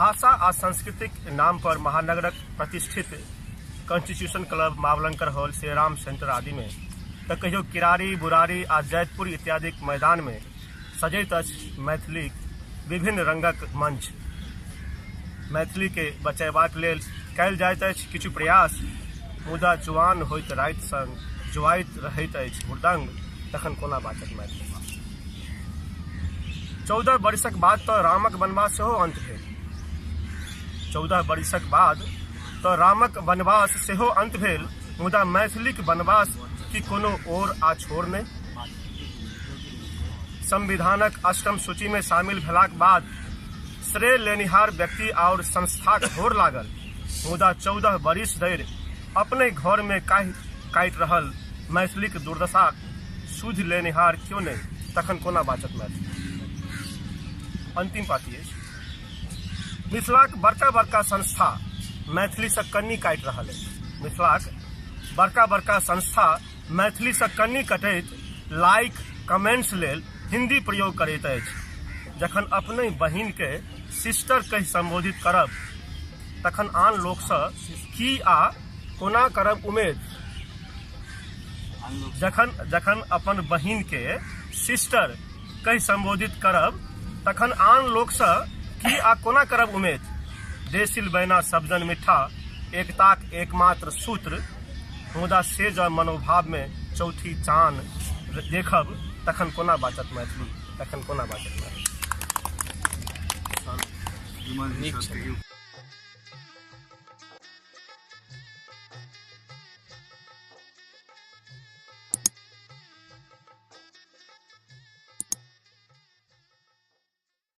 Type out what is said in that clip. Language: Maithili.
भाषा आ संस्कृतिक नाम पर महानगरक प्रतिष्ठित Constitution Club, Mavalankar Hall, Shriram Centre आदिमे तऽ कहियो किरारी, बुरारी आ जैतपुर इत्यादिक मैदानमे सजैत अछि मैथिलीक विभिन्न रंगक मंच। मैथिलीकेँ बचयबाक लेल कयल जाइत अछि किछु प्रयास, मुदा जुआन होइत राति संग जुआइत रहैत अछि हुड़दंग, तखन कोना बाँचत मैथिली? 14 बरिसक बाद तऽ रामक वनवास सेहो अन्त भेल। 14 बरिसक बाद तऽ रामक वनवास सेहो अन्त भेल, मुदा मैथिलीक वनवास की कोनो ओर आ छोर नहि? संविधानक अष्टम सूचीमे शामिल भेलाक बाद श्रेय लेनिहार व्यक्ति आओर संस्थाक होड़ लागल, मुदा 14 बरिस धरि अपने घरमे काहि काटि रहल मैथिलीक दुर्दशाक सुधि लेनिहार क्यो नहि, तखन कोना बाँचत मैथिली? अंतिम पाँति अछि। मिथिलाक बड़का बड़का संस्था मैथिलीसँ कन्नी काटि रहल अछि। मिथिलाक बड़का बड़का संस्था मैथिलीसँ कन्नी कटैत लाइक कमेंट्स लेल हिंदी प्रयोग करैत अछि। जखन अपनहि बहिनकेँ सिस्टर कहि सम्बोधित करब तखन आन लोकसँ की आ कोना करब उमेद? जखन जखन अपन बहिनके सिस्टर कहि सम्बोधित करब तखन आन लोकसँ की आ कोना करब उमेद? देसिल बैना सबजन मिठ्ठा एकताक एकमात्र सूत्र, मुदा से जँ मनोभावमे चौथी चान देखब तखन कोना बाँचत मैथिली, तखन कोना बाँचत मैथिली? नीक छलै।